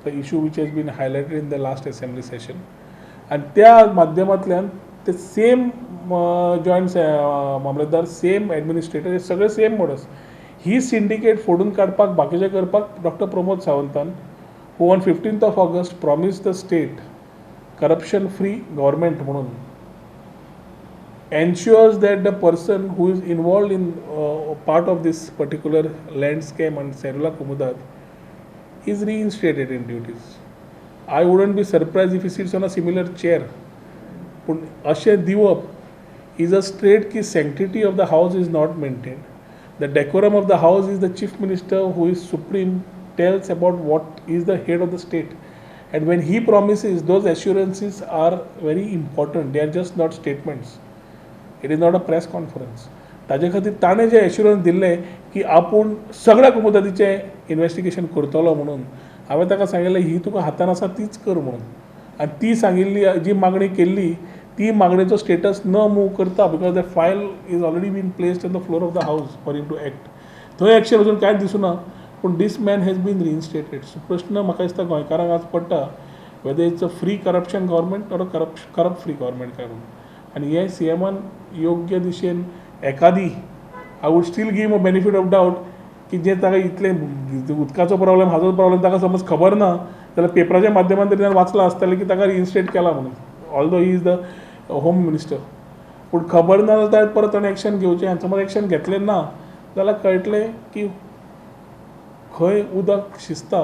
the issue which has been highlighted in the last assembly session. आनी त्या माध्यमांतल्यान ते सेम जॉयंट मामलेदार, सेम एडमिनिस्ट्रेटर, हे सगळे सेम मोडस. ही सिंडिकेट फोडून काडपाक, बाकीचें करपाक डॉक्टर प्रमोद सावंतान, who on 15th of August promise the state corruption free government म्हणून, ensures that the person who is involved in part of this particular land scam and Serula Comunidade is reinstated in duties. I wouldn't be surprised if he sits on a similar chair. पूण अशें दिवप is a straight की sanctity of the house is not maintained. The decorum of the house is the chief minister, who is supreme, tells about what is the head of the state. And when he promises, those assurances are very important. They are just not statements. It is not a press conference. ताजे खातीर ताणें जें assurance दिल्लें की आपूण सगळ्या कुमुदादीचें investigation करतलो म्हणून, हांवें ताका सांगिल्लें, ही तुका हातान आसा तीच कर म्हणून. आनी ती सांगिल्ली, जी मागणी केल्ली, ती मागणेचो स्टेटस न मूव करता, because the file is already been placed on the floor of the house for him to act, थंय एक्शन अजून कांयच दिसूना, पूण this man has been reinstated. So प्रश्न म्हाका दिसता गोंयकारांक आज पडटा, whether it's a free corruption government or a corrupt free government काय म्हणून. आनी हे सी एमान योग्य दिशेन एकादी, I would still give a benefit of doubt की जे ताका इतलें उदकाचो प्रॉब्लेम, हाजो प्रॉब्लेम ताका समज खबर ना जाल्यार पेपराच्या माध्यमान तरी ताणें वाचलां आसतलें की ताका रिइन्स्टेट केला म्हणून, although he is the home minister. पूण खबर ना जाल्यार परत ताणें एक्शन घेवचें आनी समज एक्शन घेतलें ना जाल्यार कळटलें की खंय उदक शिजता,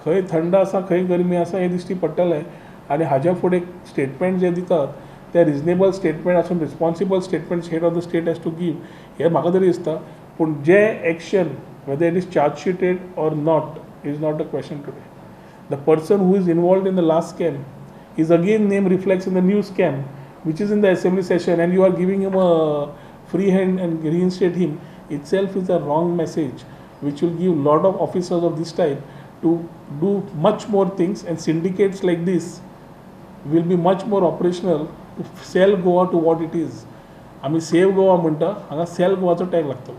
खंय थंड आसा, खंय गरमी आसा हें दिश्टी पडटलें. आनी हाज्या फुडें स्टेटमेंट जे दितात ते रिजनेबल स्टेटमेंट आसून responsible statement head of the state has to give, हें म्हाका तरी दिसता. पूण जे action, whether it is charge sheeted or not, is not a question today. The person who is involved in the last scam is again name reflects in the new scam which is in the assembly session, and you are giving him a free hand and reinstate him itself is a wrong message, which will give lot of officers of this type to do much more things, and syndicates like this will be much more operational to sell Goa to what it is. आमी save Goa म्हणटा, हांगा sale गोवाचो tag लागतलो.